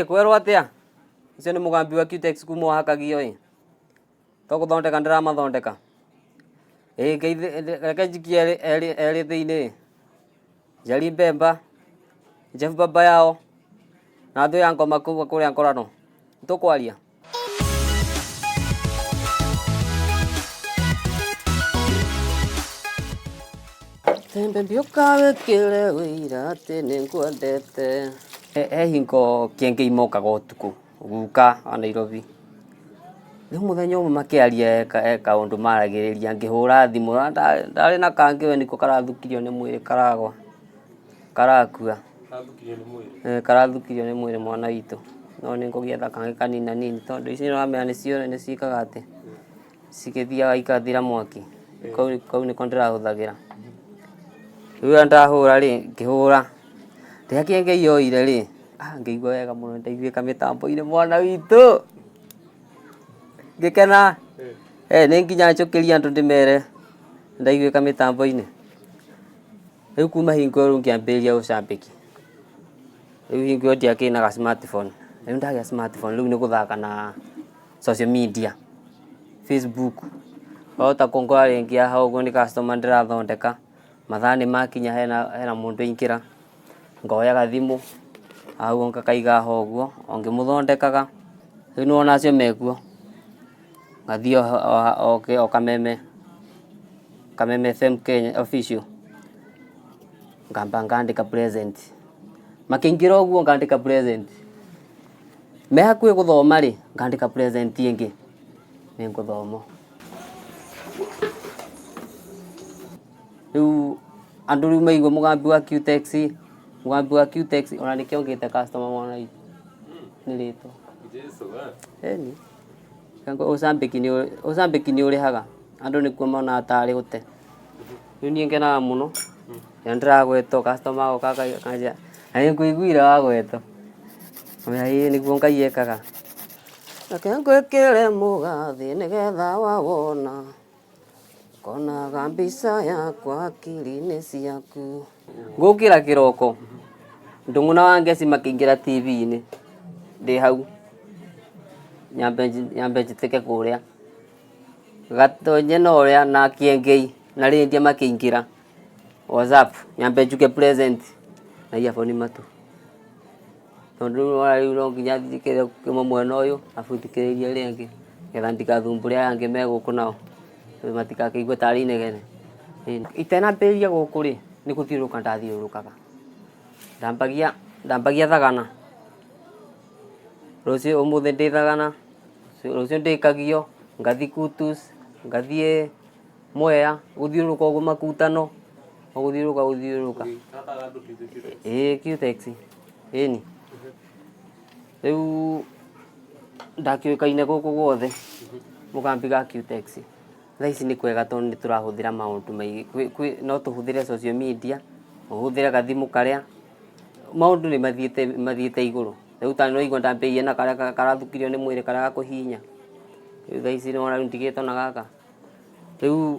Ĩĩ kwerwo atĩa? Ũcio nĩ mũgambi wa Cutex kuma o Kagio ĩ. To gũthondeka ndĩramathondeka. Ĩĩ reke njikie erĩ erĩ erĩ thĩinĩ. Njeri Mbemba, Jeff baba yao, na thũ ya ngoma kuma kũrĩa Ngorano. Nĩtũkwaria. Tembe mbiũka wĩkĩre ũira atĩ nĩngwendete. He hingo kĩengei mokaga ũtukũ guka wa Nairobi. Rĩu mũthenya ũmwe makĩaria he kaũndũ maragĩrĩria ngĩhũra thimũ ndarĩ na kangĩ we nĩko karathũkirio nĩ mwĩrĩ karagwa, karakua. Karathũkirio nĩ mwĩrĩ mwana witũ. No nĩngũgĩetha kangĩ kanini nini tondũ ici nĩũramenya nĩciĩkaga atĩ, cigĩthiaga igathira mwaki. Kau nĩko ndĩrahũthagĩra. Rĩu rĩrĩa ndahũra rĩ, ngĩhũra, rĩrĩa kĩengei yoire rĩ, ngĩigua wega mũno nĩndaiguĩka mĩtambo-inĩ mwana witũ, ngĩkena, nĩ nginya njũkĩrie andũ ndĩmere nĩndaiguĩka mĩtambo-inĩ. Rĩu kuma hingo ĩyo rĩu ngĩambĩrĩria ũcambĩki. Rĩu hingo ĩyo ndiakĩrĩ na ga smartphone, rĩu ndagĩa smartphone rĩu nĩ gũthaka na social media, Facebook, wahota kũngora rĩngĩ haha ũguo nĩ customer ndĩrathondeka, mathaa nĩ makinya hena mũndũ aingĩra, ngoya gathimũ, hau ngakaiga haha ũguo, o ngĩmũthondekaga, rĩu nĩ wona acio mekuo, ngathiĩ o Kameme, Kameme FM Kenya official, ngamba ngandĩka present, makĩingĩra ũguo ngandĩka present. Me hakuhĩ gũthoma rĩ, ngandĩka present ĩngĩ, nĩ ngũthoma. Rĩu andũ rĩu maigua mũgambi wa Cutex, mũgambi wa Cutex, ona nĩkĩo ngĩte customer mwana witũ, nĩ rĩtwa. Ĩni, ũcambĩki nĩ ũrĩhaga, andũ nĩkuo monaga tarĩ gũte. Rĩu niĩ ngenaga mũno, rĩrĩa ndĩragwetwo customer agoka akanjĩra, na nĩngũiguire wagwetwo. Ngamwĩra ĩĩ nĩguo Ngai ekaga. Reke ngwĩkĩre mũgathĩ nĩgetha wawona, ũkonaga mbica yakwa hakiri-inĩ ciaku. Ngũkĩra kĩroko, Ndũng'ũ na Wangeci makĩingĩra TV-inĩ, ndĩ hau, nyambe njĩtĩke kũrĩa. Gatonye na ũrĩa na Kĩengei na Lydia makĩingĩra WhatsApp nyambe njuge present na earphone matũ. Tondũ rĩu nĩwona rĩu no nginya njĩkĩre kĩmwe mwena ũyũ arabu thikĩrĩrie ĩrĩa ĩngĩ nĩgetha ndigathumbũre aya angĩ me gũkũ nao matigakĩigue tarĩ inegene. Itanambĩrĩria gũkũ rĩ, nĩ gũthiũrũrũka ndathiũrũrũkaga. Ndambagia ndambagia Thagana, rũciũ ũmũthĩ ndĩ Thagana, rũciũ ndĩ Kagio, ngathiĩ Kutus, ngathiĩ Mwea, gũthiũrũrũka ũguo makutano, o gũthiũrũrũka gũthiũrũrũka. Ĩĩ Cutex, ĩni. Rĩu ndakĩũĩkaine gũkũ guothe, mũgambi ga Cutex. Thaa ici nĩ kwega tondũ nĩ tũrahũthĩra maũndũ maingĩ, no tũhũthĩre social media, ũhũthĩre gathimũ karĩa, maũndũ nĩ mathiĩte mathiĩte igũrũ. Rĩu ta nĩ waigua ndambĩrĩirie na karĩa karathũkirio nĩ mwĩrĩ karĩa ga kũhihinya, rĩu thaa ici nĩ wona rĩu ndigĩte ona gaka. Rĩu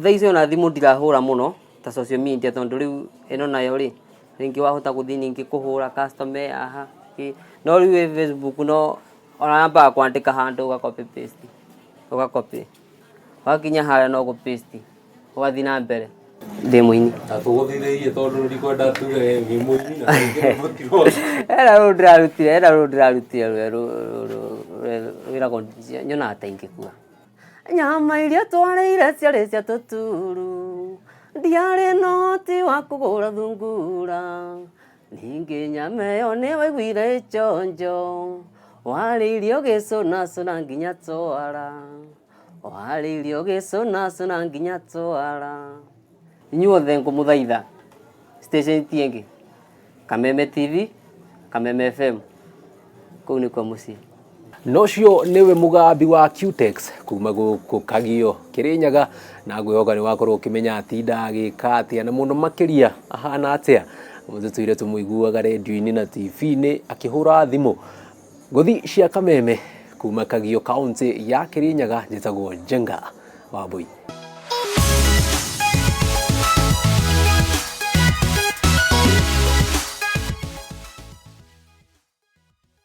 thaa ici ona thimũ ndirahũra mũno ta social media tondũ rĩu ĩno nayo rĩ, rĩngĩ wahota gũthiĩ ningĩ kũhũra customer e haha kĩ, no rĩu ĩ Facebook no ona wambaga kwandĩka handũ ũga copy paste, ũga copy, wakinya harĩa no gũ paste ũgathiĩ na mbere. Ndĩ mũini. Na tũgũthithĩirie tondũ ndikwenda tuge wĩ mũini na rĩngĩ Hena rũrũ ndĩrarutire, hena rũrũ ndĩrarutire rwĩragwo nyonaga ta ingĩkua. Nyama iria twarĩire ciarĩ cia tũturu, ndiarĩ na ũhoti wa kũgũra thungura. Ningĩ nyama ĩyo nĩ waiguire ĩchonjo, warĩire ũgĩcũnacũna nginya twara, warĩire ũgĩcũnacũna nginya twara. Inyuothe ngũmũthaitha station ti ĩngĩ, Kameme TV, Kameme FM, kũu nĩkuo mũciĩ. Na ũcio nĩwe mũgambi wa Cutex kuma gũkũ Kagio Kĩrĩnyaga, na ngwĩhoka nĩ wakorwo ũkĩmenya atinda agĩka atĩa na mũno makĩria ahana atĩa. Tũtũire tũmũiguaga rendio-inĩ na TV-inĩ akĩhũra thimũ. Ngũthi cia Kameme kuma Kagio kaũntĩ ya Kĩrĩnyaga, njĩtagwo Njenga Wambui.